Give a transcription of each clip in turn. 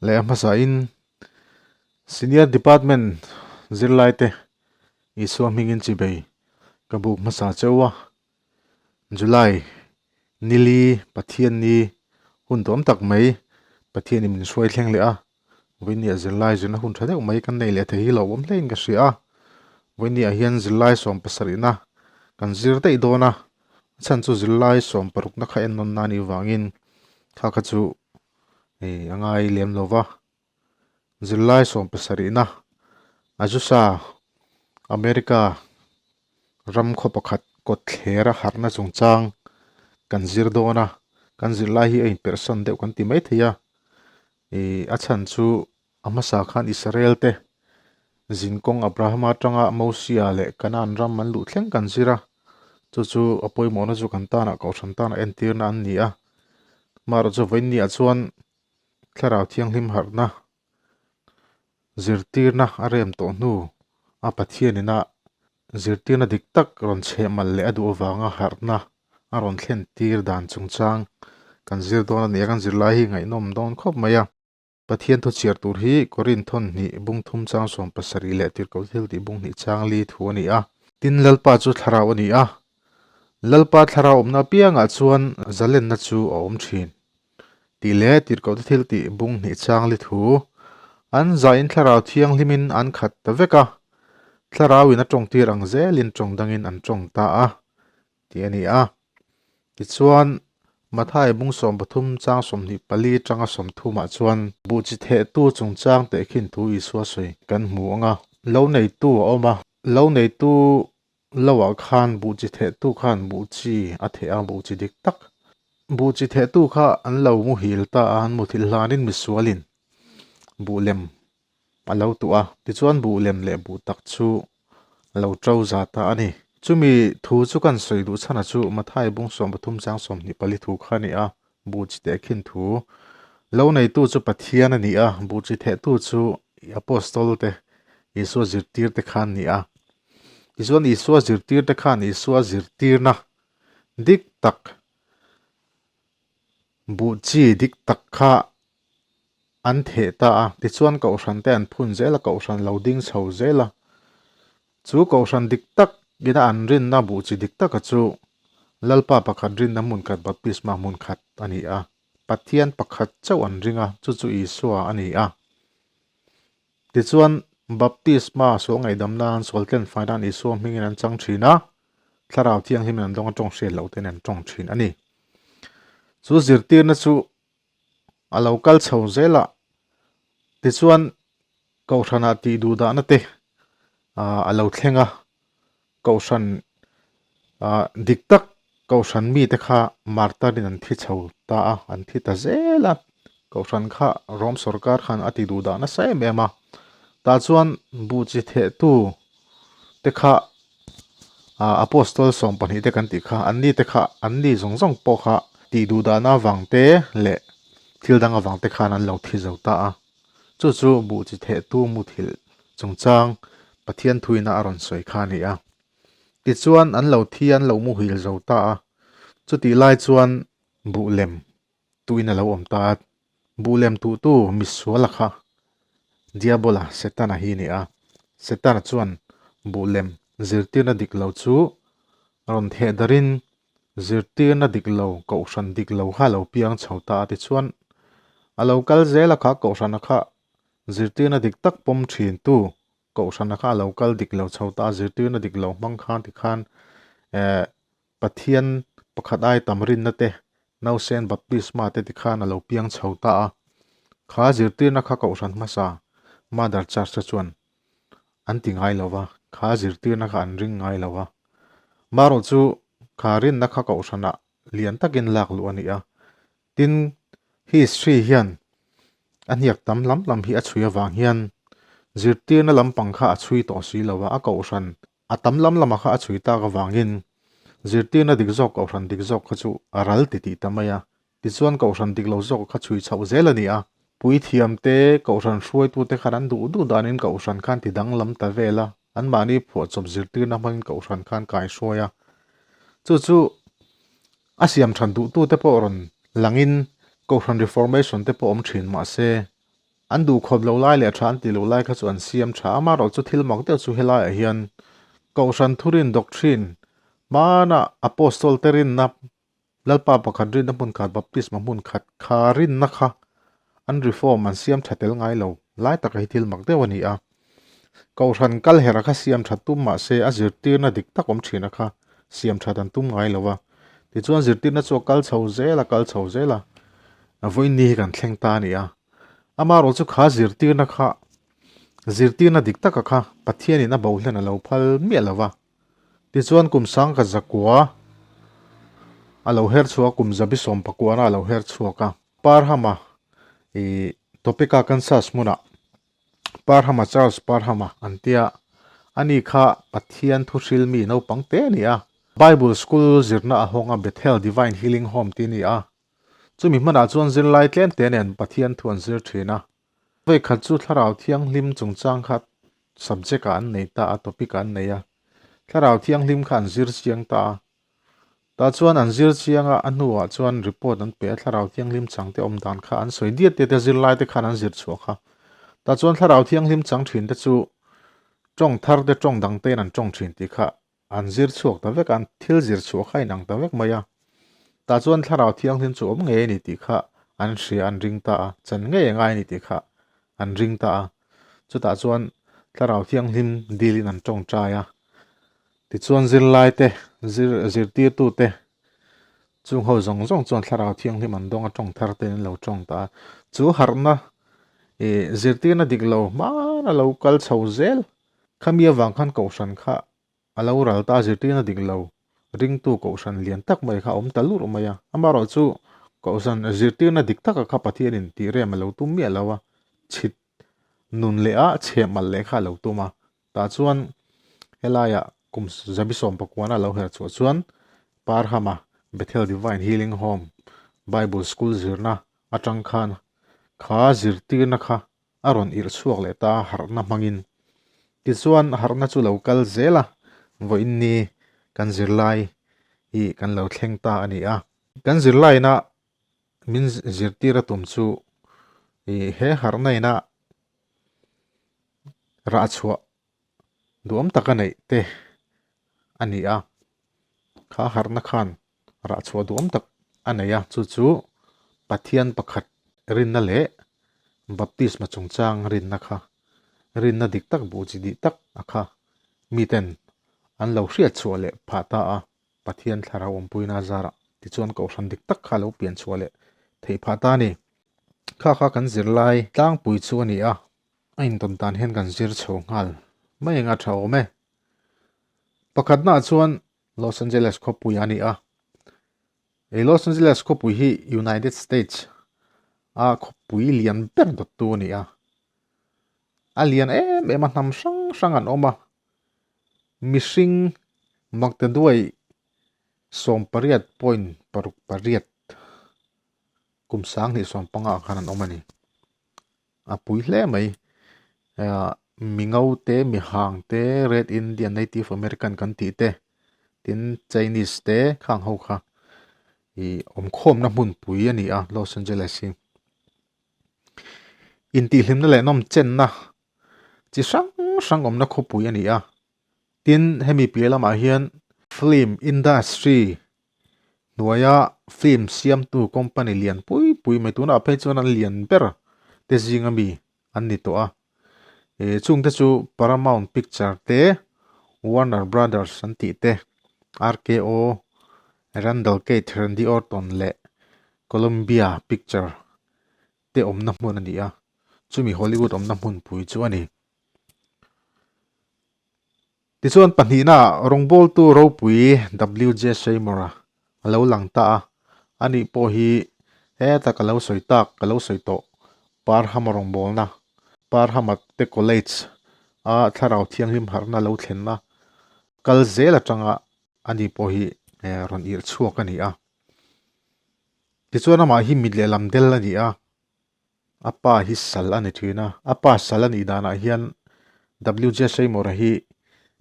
Leh a hmasain Senior Department zirlaite Isua hmingin chibei ka buk hmasa cheu a. July nili Pathian ni hun duam tak mai Pathianin min hruai thleng leh a. Vawinia zirlai zirna hun tha deuh mai kan nei leh thei hi lo awm hlein ka hria a. Vawinia hian zirlai sawm pasarihna kan zir daih dawn a, a chhan chu zirlai sawm parukna kha en nawn na anih vangin kha kha chu hei a ngai lem lo va. Zirlai sawm pasarihna Azusa America ram khaw pakhat kawt thler a harhna chungchang kan zir dawn a, kan zirlai hi a inperhsan deuh kan ti maithei a. Ih a chhan chu a hmasa khan Israel te zinkawng Abrahama atanga Mosia leh Canaan ram an luh thleng kan zir a, chu chu a pawimawhna chu kan tanah kohhran tanah entirna an ni a. Amaherawhchu chu vawiinniah chuan thlarau thianghlim harhna zirtirna a rem tawh hnu a Pathianina zirtirna dik tak rawn chhehmalh leh a duh avanga harhna a rawn thlen tir dan chungchang kan zir dawn a ni a, kan zirlai hi ngaihnawm dawn khawp mai a. Pathian thu chhiar tur hi Korin thawn hnih bung thum chang sawm pasarih leh tirhkoh thil tih bung hnih chang li thu a ni a. Tin, Lalpa chu thlarau a ni a, Lalpa thlarau awmna apiangah chuan zalenna chu a awm thin. Tih leh tirhkoh te thil tih bung hnih chang li thu an zain thlarau thianghlimin an khat ta vek a, thlarauin a tawngtir ang zelin tawng dangin an tawng ta a tih a ni a. Tichuan, Mathai bung 13 chang 24 atanga 30 ah chuan buh chi thehtu chungchang tehkhin thu Isua sawi kan hmu ang a, lo neitu a awm a, lo neitu Loah khan buh chi thehtu khan buh chi a theh a, buh chi dik tak. Buh chi thehtu kha an lo muhil ta a, an muthilh hlanin misualin buh lem a lo tuah a, tichuan buh lem leh buh tak chu a lo to za ta a ni. Chumi thu chu kan sawi duh chhana chu Mathai bung 13 chang 24 thu kha a ni a, buh chi tehkhin thu. Lo neitu chu Pathian a ni a, buh chi thehtu chu Apostol te, Isua zirtir te kha an ni a. Tichuan Isua zirtir te khan Isua zirtirna dik tak, buh chi dik tak kha an theh ta a. Tichuan Kohhran te an phun zel a, Kohhran lo ding chho zel a. Chu Kohhran dik tak ina an rinna buh chi dik taka chu Lalpa pakhat rinna hmun khat baptisma hmun khat a ni a. Pathian pakhat chauh an ring a, chu chu Isua a ni a. Tichuan, baptisma sual ngaihdam nan sual tlen fai nan Isua hmingin an chang thin a, Thlarau Thianghlimin an dawng a tawng hriat loh ten an tawng thin a ni. Chu zirtirna chu a lo kal chho zel a, tichuan Kohhranah tih duhdahna te a lo thleng a, Kohhran dik tak Kohhran mite kha martarin an thi chho ta a, an thi ta zel a, Kohhran kha Rom sorkar khan a ti duhdah nasa em em a, tah chuan buh chi thehtu te kha Apostol 12 te kan tih kha an ni te kha an ni zawng zawng pawh kha tih duhdahna avang te leh thil dang avang te khan an lo thi zo ta a. Chu chu buh chi thehtu muthilh chungchang Pathian thuina a rawn sawi kha a ni a. Tichuan an lo thi an lo muhil zo ta a, chutih lai chuan buh lem tuin a lo awm ta a. Buh lem tuhtu misuala kha Diabola, Setana hi a ni a. Setana chuan buh lem zirtirna dik lo chu rawn theh darin Zirtirna dik lo, kohhran dik lo kha a lo piang chho ta a tichuan a lo kal zel a kha kohhrana kha zirtirna dik tak pawm thin tu kohhrana kha a lo kal dik lo chho ta a zirtirna dik lo hmang khan tikhan eh Pathian pakhat ai tam rinna te nausen baptisma te tikhan a lo piang chho ta a kha zirtirna kha kohhran hmasa Mother Church te chuan an ti ngai lo va, kha zirtirna kha an ring ngai lo va. Marawh chu kha rinna kha kohhranah lian takin lak luh a ni a. Tin, history hian a hniak tam lam lam hi a chhui avang hian zirtirna lampang kha a chhui tawh si lo va, a kohhran a tam lam lama kha a chhui tak avangin zirtirna dik zawk kohhran dik zawk kha chu a ral ti tih ta mai a. Tichuan kohhran dik lo zawk kha chhui chhoh zel a ni a. Puithiam te, kohhran hruaitute khan an duh duh danin kohhran khan ti danglam ta vel a, anmahni phuahchawp zirtirna hmangin kohhran khan kai hruai a. Chu chu a siam than duhtute pawh rawn langin kohhran reformation te pawh awm thin mahse. An duhkhawp lo lai leh tha an tih loh lai kha chu an siam tha. Amaherawhchu thil mak deuh chu helaiah hian Kohhran thurin doctrine hmana Apostol te rinna Lalpa pakhat rinna hmun khat baptisma hmun khat kha rinna kha an reform an siam tha tel ngai lo lai taka hi thil mak deuh a ni a. Kohhran kal hera kha siam that tum mah se a zirtirna dik tak awm thina kha siam that an tum ngai lo a. Tichuan zirtirna chu a kal chho zel a kal chho zel a, vawiin ni hi kan thleng ta a ni a. Amaherawh chu kha zirtirna kha zirtirna dik taka kha Pathianin a bo hlen a lo phal miah lo va. Tichuan kum sangkhat zakua a lo her chhuak a, kum zabi sawm pakuana a lo her chhuak a. Parhama ih Topeka Kansas hmunah Parhama Charles Parhama an tia ani kha Pathian thu hril mi naupang te a ni a. Bible School zirna a hawng a Bethel Divine Healing Home tih a ni a. Chumi hmanah chuan zirlai tlem te nen Pathian thu an zir thin a. Vawikhat chu Thlarau Thianghlim chungchang kha subject ah an nei ta a, topic ah an nei a. Thlarau Thianghlim kha an zir chiang ta a. Tah chuan an zir chiang a, a hnuah chuan report an pe a, Thlarau Thianghlim chang te awm dan kha an sawi diat diat a, zirlai te khan an zir chhuah kha. Tah chuan Thlarau Thianghlim chang thin te chu tawng thar te tawng dang tein an tawng thin tih kha an zir chhuak ta vek a, an thil zir chhuah kha a inang ta vek mai a. Tah chuan Thlarau Thianghlim chu awm ngei a ni tih kha an hria, an ring ta a, chan ngei a ngai a ni tih kha an ring ta a. Chutah chuan Thlarau Thianghlim dilin an tawngtai a. Tichuan zirlai te, zir zirtirtu te chung ho zawng zawng chuan Thlarau Thianghlim an dawng a tawng thar tein an lo tawng ta a. Chu harhna ih zirtirna dik lo hmana lo kal chho zel Khami avang khan Kohhran kha a lo ral ta a, zirtirna dik lo ringtu Kohhran lian tak mai kha a awm ta lurh mai a. Amaherawhchu Kohhran zirtirna dik taka kha Pathianin tih rem a lo tum miah lo a, chhit nun leh a chhehmalh leh kha a lo tum a. Tah chuan helaiah kum zabi sawm pakuana a lo her chhuah chuan Parhama Bethel Divine Healing Home Bible School zirna atang khan kha zirtirna kha a rawn irh chhuak leh ta a harhna hmangin. Tichuan harhna chu lo kal zel a, vawiin ni kan zirlai hi kan lo thleng ta a ni a. Kan zirlaina min zirtir a tum chu ih he harhna ina rah chhuah duhawm taka neih te a ni a, kha harhna khan rah chhuah duhawm tak a nei a, chu chu Pathian pakhat rinna leh baptisma chungchang rinna kha rinna dik tak buh chi dih tak a kha miten an lo hriat chhuah leh phah ta a, Pathian thlarau awmpuina zarah tichuan kohhran dik tak kha a lo pian chhuah leh theih phah ta a ni. Kha kha kan zirlai tlangpui chu a ni a. A intawn dan hian kan zir chho nghal mai eng a tha awm e. Pakhatnaah chuan Los Angeles khawpui a ni a. Hei Los Angeles khawpui hi United States a khawpui lian ber dawttu a ni a. A lian em em a hnam hrang hrang an awm a. Mihring maktaduai 18.68 kum 2015 ah khan an awm a ni. A pui hle mai ah mi ngo te mi hang te red indian native american kan tih te tin chinese te khang ho kha ih awm khawmna hmunpui a ni a Los Angeles hi intihhlimna leh nawm chenna chi hrang hrang awmna khawpui a ni a tin hemi piah lamah hian film industry hnuaia film siamtu company lian pui pui mai tunah phei chuan an lian ber te zinga mi an ni tawh a ih chungte chu Paramount picture te Warner Brothers an tih te R K O Randall Keith Randy Orton leh Columbia picture te awmna hmun a ni a chumi Hollywood awmna hmunpui chu a ni. Tichuan pahnihna rawngbawltu ropui WJ Seymour-a a lo lang ta a, ani pawh hi heta ka lo sawi tak, ka lo sawi tawh Parham-a rawngbawlna, Parham-a te College a Thlarau Thianghlim harhna lo thlenna kal zel atanga ani pawh hi rawn irh chhuak a ni a. Tichuan amah hi mit lehlam del a ni a. A pa hi sal a ni thin a, a pa sal a nih danah hian WJ Seymour-a hi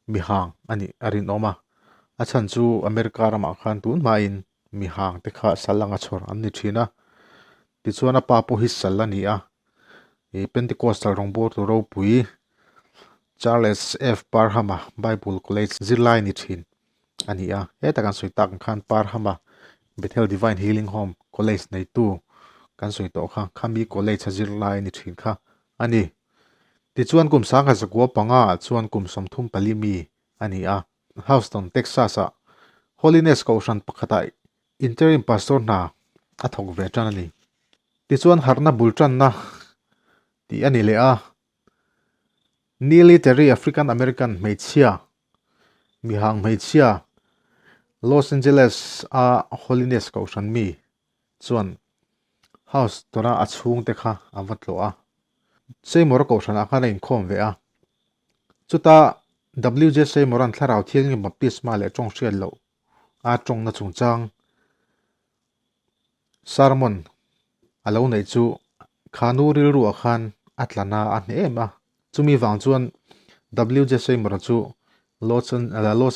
mihang a nih a rinawm a, a chhan chu America ramah khan tun hmain mihang te kha sal anga chhawr an ni thin a, tichuan a pa pawh hi sal a ni a. Ih Pentecostal rawngbawltu ropui Charles F. Parham-a Bible College zirlai ni thin a ni a. Heta kan sawi tak ang khan Parham-a Bethel Divine Healing Home College neitu kan sawi tawh kha khami college a zirlai ni thin kha a ni. Tichuan kum 1905 ah chuan kum 34 mi a ni a. Houston, Texas-ah Holiness Kohhran pakhatah interim pastor hna a thawk ve tan a ni. Tichuan harhna bul tanna tih a ni leh a, Neely Terry African American hmeichhia, mihang hmeichhia Los Angeles-a Holiness Kohhran mi chuan Houston-a a chhungte kha a va tlawh a. Seymour-a Kohhranah khan a inkhawm ve a. Chuta WJ Seymour-a'n Thlarau Thianghlim Baptisma leh tawng hriat loh a tawngna chungchang sermon a lo neih chu kha nu rilruah khan a tla na a hneh em a. Chumi vang chuan WJ Seymour-a chu Los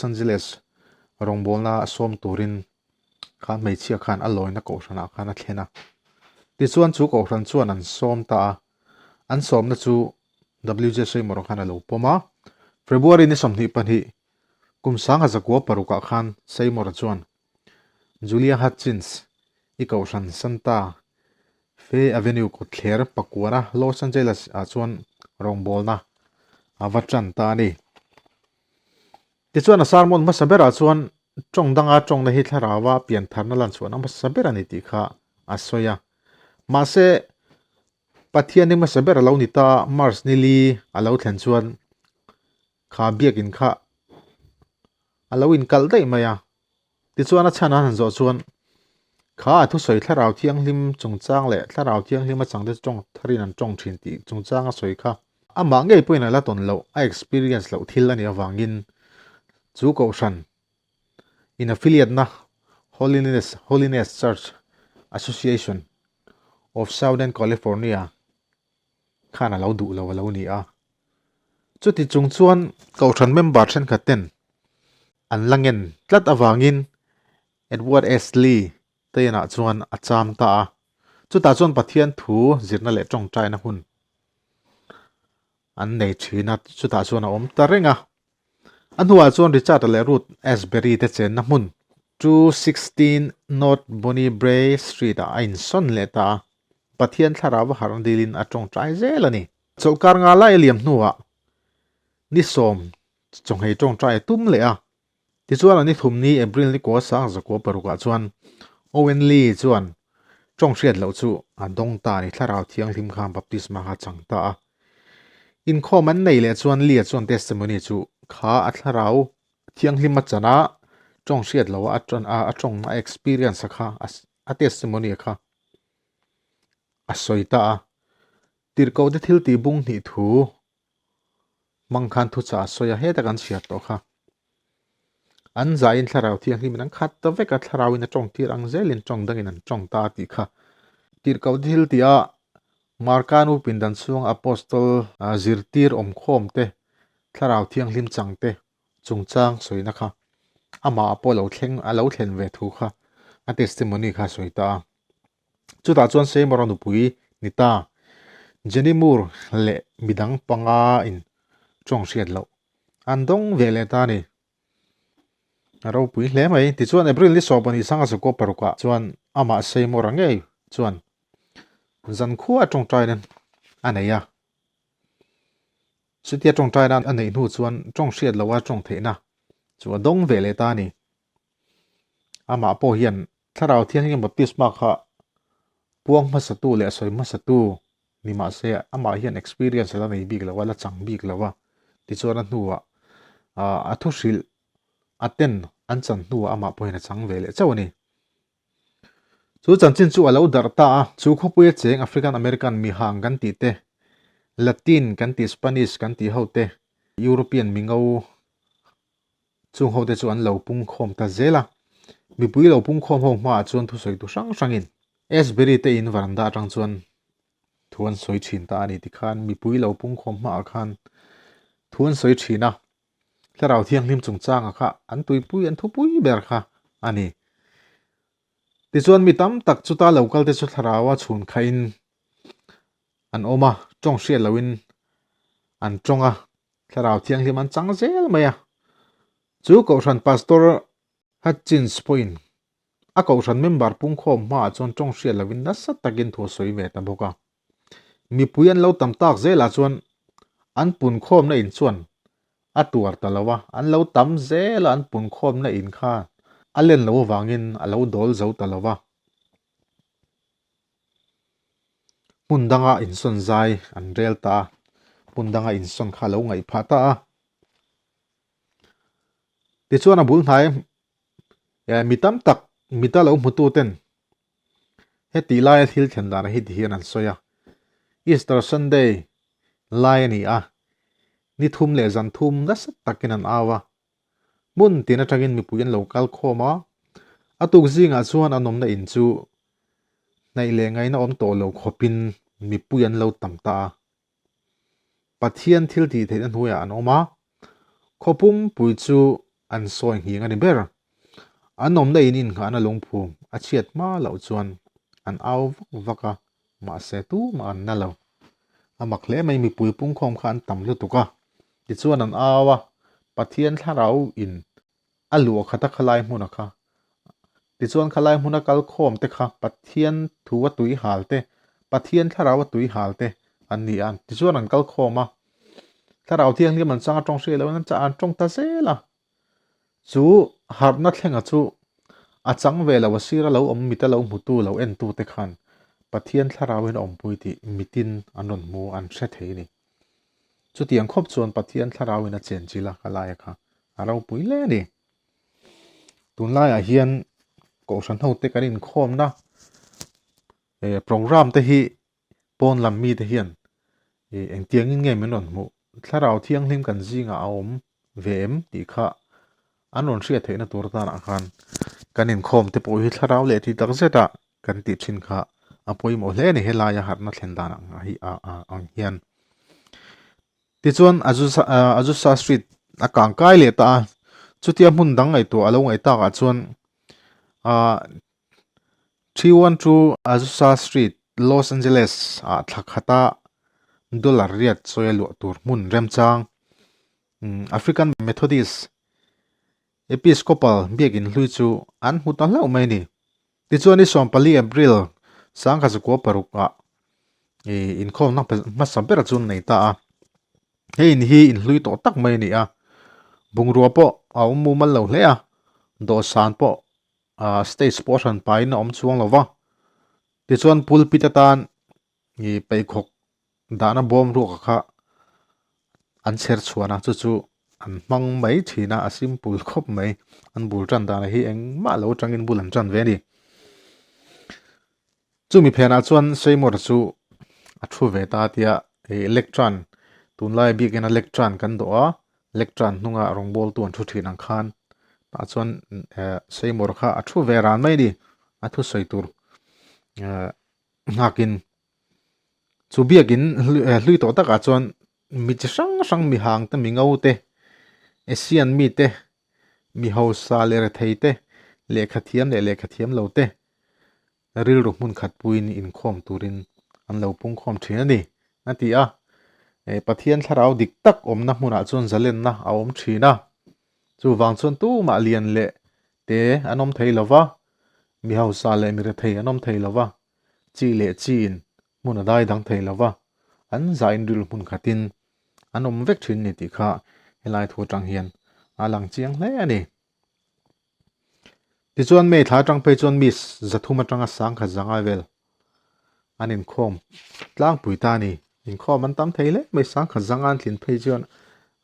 Angeles rawngbawlna sawm turin kha hmeichhia khan a lawina kohhranah khan a thlen a. Tichuan chu kohhran chuan an sawm ta a, an sawmna chu WJ Seymour khan a lo pawm a. February ni 22, kum 1906 ah khan Seymour chuan Julia Hutchins i kohhran Santa Fe Avenue kawtthler pakuana Los Angeles ah chuan rawngbawlna a va tan ta a ni. Tichuan a sermon hmasa berah chuan tawng danga tawngna hi thlaraua piantharna lanchhuahna hmasa ber a ni tih kha a sawi a. Mahse, Pathian hi hmasa ber a lo ni ta a, March ni li a lo thlen chuan kha biakin kha a lo inkalh daih mai a. Tichuan a chhan an han zawh chuan kha a thusawi thlarau thianghlim chungchang leh thlarau thianghlim a changte chu tawng tharin an tawng thin tih chungchang a sawi kha. Amah ngei pawhin a la tawn loh, a experience loh thil a nih avangin chu kohhran in affiliate na Holiness Holiness Church Association of Southern California khan a lo duh lo a lo ni a. Chuti chung chuan kohhran member thenkhat ten an la ngen tlat avangin Edward S. Lee te inah chuan a cham ta a. Chutah chuan Pathian thu zirna leh tawngtaina hun an nei thin a, chutah chuan a awm ta reng a. A hnuah chuan Richard-a leh Ruth Asbury te chenna hmun 216 North Bonnie Brae Street-ah a insawn leh ta a, Pathian thlarau a harhna dilin a tawngtai zel a ni. Chawlhkar nga lai a liam hnuah ni sawm chawnghei tawngtai a tum leh a. Tichuan a ni thum ni April ni kua sang zakua parukah chuan Owen Lee chuan tawng hriat loh chu a dawng ta a ni. Thlarau Thianghlim khan baptisma kha a chang ta a. Inkhawm an nei leh chuan Lee-a chuan testimony chu kha a Thlarau Thianghlim a chan a, tawng hriat loh a a tawngna a experience a kha a testimony a kha a sawi ta a. Tirhkohte thil tih bung hnih thu hmang khan thuchah a sawi a, heta kan chhiar tawh kha. An zaiin thlarau thianghlimin an khat ta vek a, thlarauin a tawng tir ang zelin tawng dangin an tawng ta a tih kha. Tirhkohte thil tih a Marka nu pindan chhunga Apostol zirtir awmkhawm te, thlarau thianghlim chang te chungchang sawina kha amah pawh lo thleng a lo thlen ve thu kha a testimony kha a sawi ta a. Chutah chuan Seymour-a nupui ni ta Jenny Moore leh midang panga in tawng hriat loh an dawng ve leh ta a ni. A ropui hle mai. Tichuan April ni 12 sanga zakua parukah chuan amah Seymour-a ngei chuan zankhua tawngtaina a nei a. Chutia tawngtaina a neih hnu chuan tawng hriat loha tawng theihna chu a dawng ve leh ta a ni. Amah pawh hian Thlarau Thianghlim baptisma kha puang hmasatu leh sawi hmasatu ni mah se amah hian experience a la nei bik lo a, la chang bik lo a. Tichuan a hnuah a thu hrilh a ten an chan hnuah amah pawhin a chang ve leh chauh a ni. Chu chanchin chu a lo darh ta a, chu khawpuia cheng African American mihang kan tih te, Latin kan tih Spanish kan tih ho te, European mingo Chung hote chu an lo pungkhawm ta zel a, mipui lo pungkhawm ho hmaah chuan thusawitu hrang hrangin Asbury te in varanda atang chuan thu an sawi thin ta a ni tikhan mipui lo pungkhawm hmaah khan thu an sawi thin a, Thlarau Thianghlim chungchanga kha an tuipui an thupui ber kha a ni. Tichuan mi tam tak chuta lo kalte chu Thlaraua chhun khain an awm a, Tawng hriat loin an tawng a, thlarau thianghlim an chang zel mai a. Chu Kohhran Pastor Hutchins pawhin a Kohhran member pungkhawm hmaah chuan tawng hriat loin nasa takin thu a sawi ve ta bawk a. Mipui an lo tam tak zelah chuan an punkhawmna in chuan a tuar ta lo a, an lo tam zel a, an punkhawmna in kha a len loh avangin a lo dawl zo ta lo a. Hmun danga insawn zai an rel ta a, hmun danga insawn kha a lo ngaih phah ta a. Tichuan a bul hnai mi tam tak mita lo hmutu ten Heti laia thil thlen dan hi tihian an sawi a, Easter Sunday lai a ni a, ni thum leh zan thum nasa takin an au a. Hmun tin atangin mipui an lo kal khawm a, a tuk zingah chuan an awmna in chu hnaih leh ngaihna awm tawh lo khawpin mipui an lo tam ta a. Pathian thil tih theihna hnuaiah an awm a, khaw pumpui chu an sawi nghing a ni ber. An awmna in innghahna lungphum a chhiat hma loh chuan an au vak vak a, mahse tumah an na lo. A mak hle mai mipui pungkhawm kha an tam lutuk a, tichuan an au a, Pathian thlarau in a luah khat a khalai hmuna kha. Tichuan khalai hmuna kal khawm te kha Pathian thu a tui hal te, Pathian thlarau a tui hal te an ni a. Tichuan an kal khawm a, thlarau thianghlim an chang a tawng hriat loin an chah an tawng ta zel a. Chu harhna thlenga chu a chang ve lo a sira lo awm mita lo hmutu lo entu te khan Pathian thlarauin a awmpui tih mitin an rawn hmu an hre thei a ni. Chutiang khawp chuan Pathian thlarauin a chenchilh a ka laia kha a ropui hle a ni. Tunlaiah hian Kohhran hote kan inkhawmna eh program te hi pawn lam mite hian eh engtiangin nge min rawn hmuh thlarau thianghlim kan zingah a awm ve em tih kha an rawn hriat theihna tur atanah khan kan inkhawm te pawh hi thlarau leh tih tak zetah kan tih thin kha a pawimawh hle a ni helaia harhna thlen dan ang hi ang hian. Tichuan Azusa Azusa Street a kang kai leh ta a, chutia hmun dang ngaihtuah a lo ngaih takah chuan ah 312 Azusa Street, Los Angeles ah thla khata dollar riat chawi a luah tur hmun remchang African Methodist Episcopal biakinn hlui chu an hmu ta hlauh mai a ni. Tichuan ni 14 April 1906 ah inkhawmna hmasa ber chu an nei ta a. Hei in hi inhlui tawh tak mai a ni a. Bungrua pawh a awm mumal lo hle a, dawhsan pawh stage pawh a hran pahin a awm chuang lo va. Tichuan pulpit atan pheikhawk dahna bawm ruaka kha an chher chhuan a chu chu an hmang mai thin a a simple khawp mai an bul tan dan hi engmah lo atangin bul an tan ve a ni chumi phenah chuan Seymour chu a thu ve ta tia ih lectern tunlai bikin a lectern kan dawh a lectern hnunga rawngbawl tu an thu thin ang khan tah chuan eh Seymour kha a thu ve ran mai a ni a thusawi tur eh nghakin Chu biakin hlui tawh takah chuan mi chi hrang hrang mi hang te mi ngo te Asian mi te mi hausa leh rethei te lehkha thiam leh lehkha thiam lo te rilru hmun khat puiin inkhawm turin an lo pungkhawm thin a ni a ti a Pathian thlarau dik tak awmna hmunah chuan zalenna a awm thin a chuvang chuan tumah lian leh te an awm thei lova mi hausa leh mi rethei an awm thei lova. Chi leh chiin hmun a dai dang thei lo va, an zain ril hmun khatin an awm vek thin ni tih kha helai thu atang hian a lang chiang hle a ni. Tichuan May thla atang phei chuan Miss 300 atanga 1000 zangai vel an inkhawm tlangpui ta a ni. Inkhawm an tam thei hle mai, 1000 zanga an tlin phei chuan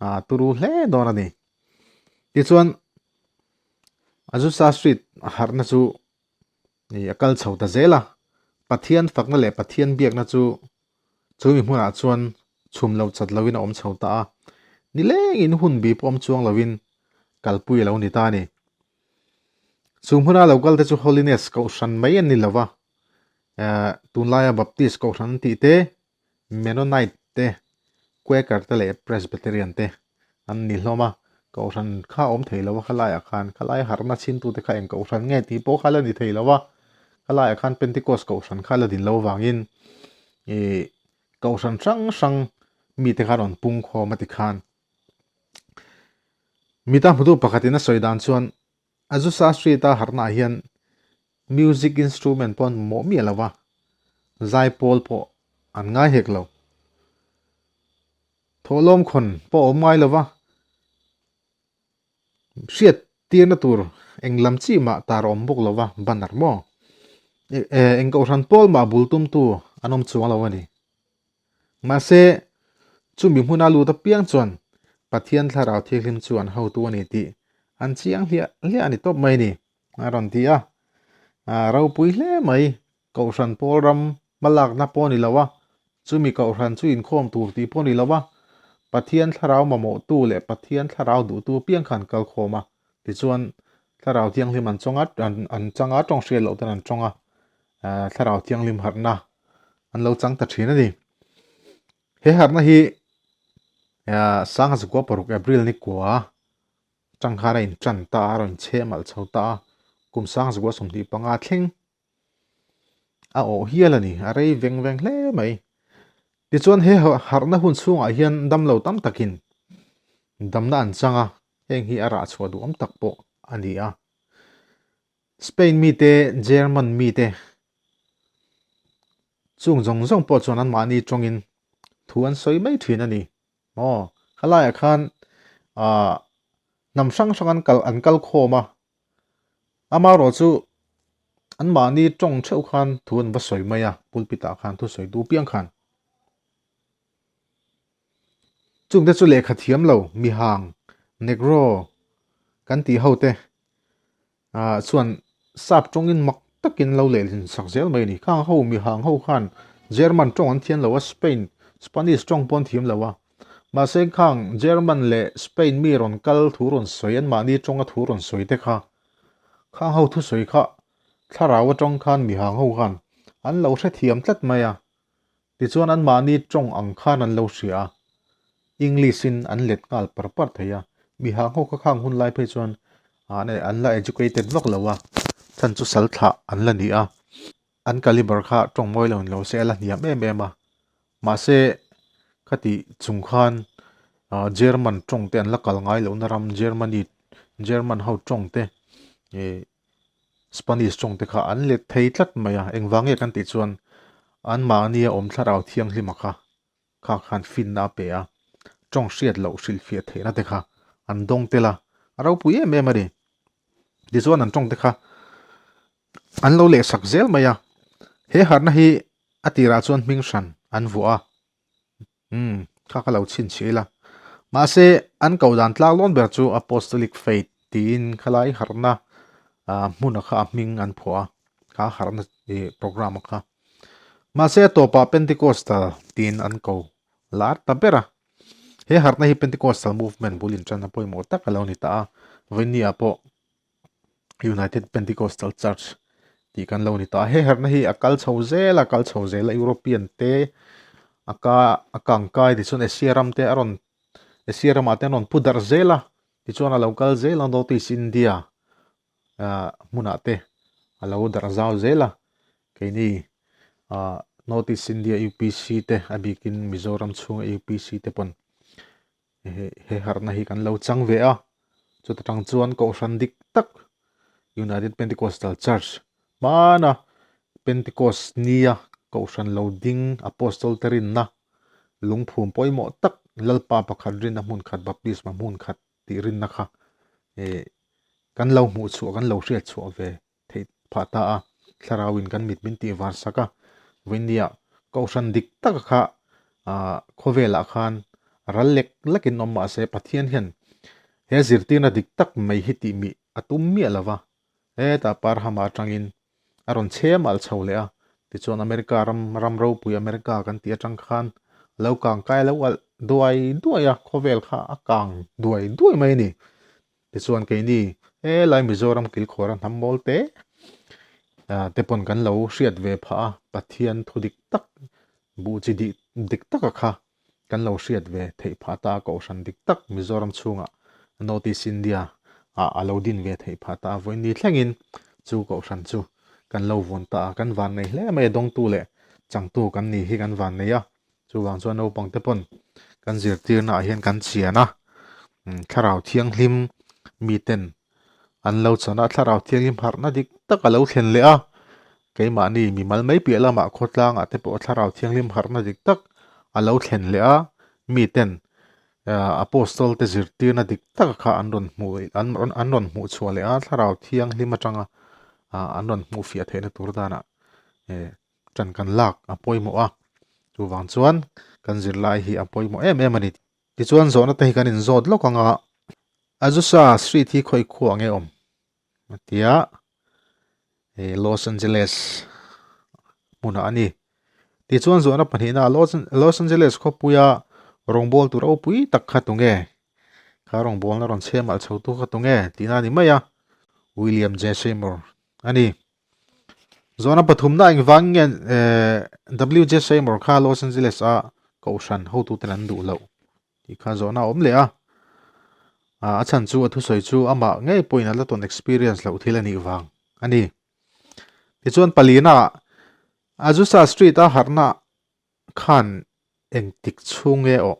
a turu hle dawn a ni. Tichuan Azusa Street harhna chu Ni a kal chho ta zel a, Pathian fakna leh Pathian biakna chu chumi hmunah chuan chhum lo chat loin a awm chho ta a, nilengin hun bi pawh awm chuang loin kalpui a lo ni ta a ni. Chu hmuna lo kalte chu Holiness Kohhran mai an ni lo va, tunlaia Baptist Kohhran an tih te, Mennonite te, Quaker te leh Presbyterian te an ni hlawm a, Kohhran kha awm thei lo a khalaiah khan, khalai harhna chhintute kha eng Kohhran nge tih pawh kha la ni thei lo a, khalaiah khan Pentecost Kohhran kha la din lo vangin ih Kohhran hrang hrang mite kha rawn pung khawm a ti khan. Mita hmutu pakhatin a sawi dan chuan Azusa Street a harhnaah hian music instrument pawh an mamawh miah lo va, zaipawl pawh an ngai hek lo. Thawhlawm khawn pawh a awm ngai lo va, hriat tirna tur eng lam chi mah tar a awm bawk lo va, banner maw? Eng kohhran pawl mah bul tumtu an awm chuang lo a ni. Mahse, chumi hmuna lut apiang chuan Pathian Thlarau Thianghlim chu an hotu a ni tih an chiang hliah hliah a ni tawp mai a ni, a rawn ti a. Ropui hle mai, Kohhran pawl ram hmalakna pawh a ni lo a, chumi Kohhran chu inkhawm tur tih pawh a ni lo a, Pathian Thlarau mamawhtu leh Pathian Thlarau duhtu apiang kha an kal khawm a, tichuan Thlarau Thianghlim an chawng a, an chang a, tawng hriat loh ten an tawng a, Thlarau Thianghlim harhna an lo chang ta thin a ni. He harhna hi Sangha Zakua paruk April ni kua tang khan a intan ta a, a rawn inchhem alh chho ta a, kum Sangha Zakua 25 thleng a awh hial a ni, a rei veng veng hle mai. Tichuan he harhna hun chhungah hian damlo tam takin damna an chang a, heng hi a rah chhuah duhawm tak pawh a ni a. Spain mite, German mite chung zawng zawng pawh chuan anmahni tawngin thu an sawi mai thin a ni. Aw, khalaiah khan ah hnam hrang hrang an kal an kal khawm a, amaherawh chu anmahni tawng theuh khan thu an va sawi mai a, pulpit ah khan thu sawi duh piang khan. Chungte chu lehkha thiam lo, mihang, negro kan tih ho te ah chuan sap tawngin mak takin lo lehlin sak zel mai a ni. Khang ho mihang ho khan German tawng an thiam lo a, Spain, Spanish tawng pawh an thiam lo a. Mahse khang German leh Spain mi rawn kal thu rawn sawi anmahni tawnga thu rawn sawi te kha khang ho thusawi kha thlarau atang khan mihang ho khan an lo hrethiam tlat mai a. Tichuan anmahni tawng ang khan an lo hria a, English-in an let nghal par par thei a. Mihang ho kha khang hun lai phei chuan an la educated vak lo a, chhan chu sal thlah an la ni a. An caliber kha tawng mawi lo ni lo se a la hniam em em a. Mahse khati chung khan German tawng te an la kal ngai lohna ram Germany German ho tawng te ih Spanish tawng te kha an let thei tlat mai a, engvang nge kan tih chuan anmahnia awm thlarau thianghlima kha kha khan finna a pe a, tawng hriat loh hrilhfiah theihna te kha an dawng tel a, a ropui em em a ni. Tichuan an tawng te kha an lo lehsak zel mai a, he harhna hi a tirah chuan hming hran an vuah a. Umm, kha ka lo chhinchhiah ila. Mahse, an koh dan tlak lawn ber chu Apostolic Faith tiin khalai harhna hmuna kha a hming an phuah a, kha harhna programme a kha. Mahse, a tawpah Pentecostal tiin an ko lar ta ber a. He harhna hi Pentecostal movement bul inṭanna pawimawh tak a lo ni ta a, vawinia pawh United Pentecostal Church tih kan lo ni ta. He herna hi a kal chho zel a, kal chho zel a European te a ka a kang kai tichuan Asia ram te a rawn Asia ramah te an rawn pu darh zel a, tichuan a lo kal zel a North East India ah hmunah te a lo darh zau zel a, keini ah North East India UPC te a bikin Mizoram chhunga UPC te pawn He harhna hi kan lo chang ve a, chuta tang chuan Kohhran dik tak United Pentecostal Church hmana Pentecost nia Kohhran lo ding Apostle te rinna lungphum pawimawh tak Lalpa pakhat rinna hmun khat Baptisma hmun khat tih rinna kha kan lo hmuh chhuah kan lo hriat chhuah ve theih phah ta a, thlarauin kan mit min tih var sak a, vawinia Kohhran dik taka kha ah khawvelah khan ral lek lekin awm mahse Pathian hian he zirtirna dik tak mai hi tih mih a tum miah lo va, hetah Parhama atangin a rawn chhem alh chho leh a, tichuan America ram ram ropui America kan tih atang khan lo kang kai lo alh duai duai a, khawvel kha a kang duai duai mai a ni. Tichuan keini helai Mizoram kilkhawra hnam mawl te te pawn kan lo hriat ve phah a, Pathian thu dik tak buh chi dih dik taka kha kan lo hriat ve theih phah ta a, Kohhran dik tak Mizoram chhungah North East India ah a lo din ve theih phah ta a, vawiin thlengin chu Kohhran chu kan lo vawn ta a, kan van nei hle mai a, dawngtu leh changtu kan ni hi kan van nei a. Chuvang chuan naupang te pawn kan zirtirna ah hian kan chian a, thlarau thianghlim miten an lo chan a, thlarau thianghlim harhna dik tak a lo thlen leh a, keimahni mimal mai piah lamah khawtlangah te pawh thlarau thianghlim harhna dik tak a lo thlen leh a, miten Apostol te zirtirna dik tak kha an rawn hmuh an rawn an rawn hmuh chhuah leh a, thlarau thianghlim atanga an rawn hmuh fiah theihna tur danah ṭan kan lak a pawimawh a, chuvang chuan kan zirlai hi a pawimawh em em a ni. Tichuan zawhna te hi kan inzawt lawk ang a, Azusa Street hi khawi khuah nge awm? A ti a, Los Angeles hmunah a ni. Tichuan zawhna pahnihna Los Angeles khawpuia rawngbawltu ropui tak kha tunge? Kha rawngbawlna rawn chhem alh chhotu kha tunge? Tihna a ni mai a, William J. Seymour a ni. Zawhna pathumna engvang nge WJ Seymour kha Los Angeles a kohhran hotuten an duh loh tih kha zawhna a awm leh a. A chhan chu a thusawi chu amah ngei pawhin a la tawn experience loh thil a nih vang a ni. Tichuan palina Azusa Street a harhna khan engtik chhung nge aw?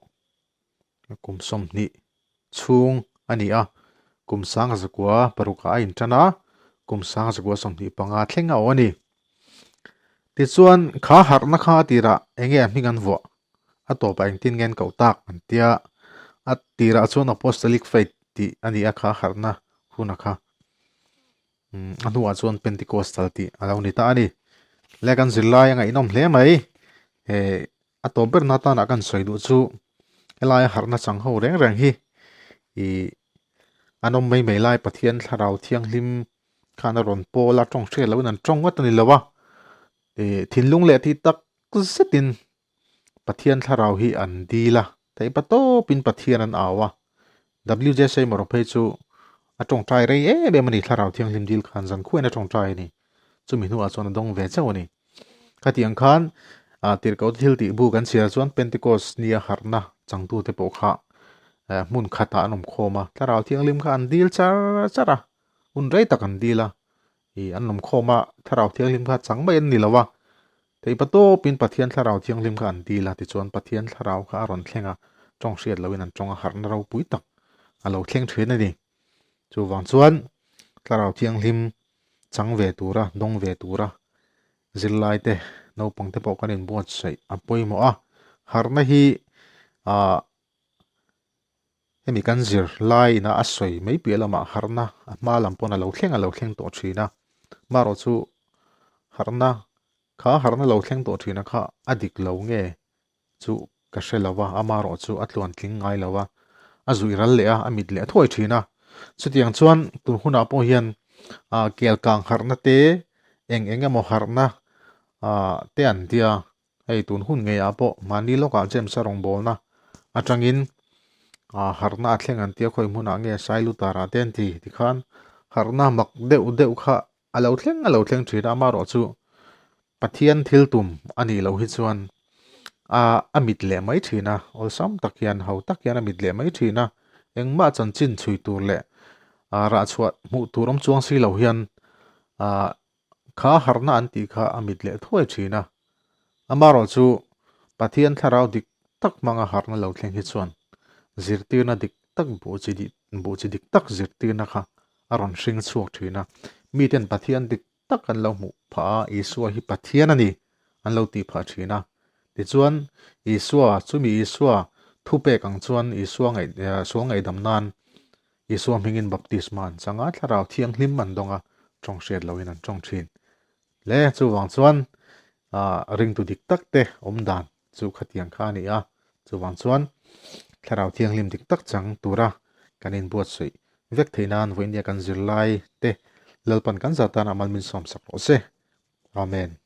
Kum 20 chhung a ni a, kum 1906 ah a intan a, kum 1925 thleng a aw a ni. Tichuan kha harhna kha a tirah enge a hming an vuah? A tawpah engtin nge an koh tak an tia? A tirah chuan Apostolic Faith tih a ni a kha harhna huna kha. A hnuah chuan Pentecostal tih a lo ni ta a ni. Le kan zirlai a ngaihnawm hle mai. He a tawp ber na tana kan sawi duh chu helai harhna chang ho reng reng hi ih an awm mai mai lai Pathian thlarau thianghlim khan a rawn pawl a tawng hriat lohin an tawng ngawt a ni lo a. Ih thinlung leh tih tak zetin Pathian thlarau hi an dil a, theihpa tawpin Pathian an au a. WJ Seymour phei chu a tawngtai rei em em a ni, thlarau thianghlim dil khan zan khuain a tawngtai a ni. Chumi hnuah chuan a dawng ve chauh a ni. Khatiang khan tirhkoh thil tih bu kan chhiar chuan Pentecost nia harhna changtute pawh kha hmun khatah an awm khawm a, thlarau thianghlim kha an dil char char a, hun rei tak an dil a, Ih, an lawmkhawm a, Thlarau Thianghlim kha chang mai an ni lo a, theihpa tawpin Pathian Thlarau Thianghlim kha an dil a, tichuan Pathian Thlarau kha a rawn thleng a, tawng hriat loin an tawng a, harhna ropui tak a lo thleng thin a ni. Chuvang chuan Thlarau Thianghlim chang ve tura, dawng ve tura zirlaite, naupangte pawh kan inbuatsaih a pawimawh a, harhna hi ah Hemi kan zir laiin a sawi mai piah lamah harhna a hma lam pawn a lo thleng a lo thleng tawh thin a, marawh chu harhna kha harhna lo thleng tawh thin a kha a dik lo nge chu ka hre lo a, amarawh chu a tluan tling ngai lo a, a zuih ral leh a, a mit leh a thuai thin a. Chutiang chuan tun hunah pawh hian ah kel kang harhna te eng eng emaw harhna ah te an tia Hei tun hun ngeiah pawh mahni lawkah James-a rawngbawlna atangin harhna a thleng an tia khawi hmunah nge Sailutarah te an ti tikhan harhna mak deuh deuh kha a lo thleng a lo thleng thin a, amaherawh chu Pathian thil tum a nih loh hi chuan a mit leh mai thin a, awlsam tak hian ho tak hian a mit leh mai thin a, engmah chanchin chhui tur leh rah chhuah hmuh tur awm chuang si lo hian Kha harhna an tih kha a mit leh thuai thin a. Amaherawh chu Pathian thlarau dik tak hmanga harhna lo thleng hi chuan zirtirna dik tak buh chi buh chi dik tak zirtirna kha a rawn hring chhuak thin a. Miten Pathian dik tak an lo hmuh phah a, Isua hi Pathian a ni an lo tih phah thin a. Tichuan Isua, chumi Isua thupek ang chuan Isua ngaih sual ngaihdam nan Isua hmingin baptisma an chang a, Thlarau Thianghlim an dawng a, tawng hriat loin an tawng thin. Le, chuvang chuan ringtu dik tak te awm dan chu khatiang kha a ni a, chuvang chuan Thlarau Thianghlim dik tak chang tura kan inbuatsaih vek theih nan vawinia kan zirlai te Lalpan kan zah tan a mal min sawmsak rawh se. Amen.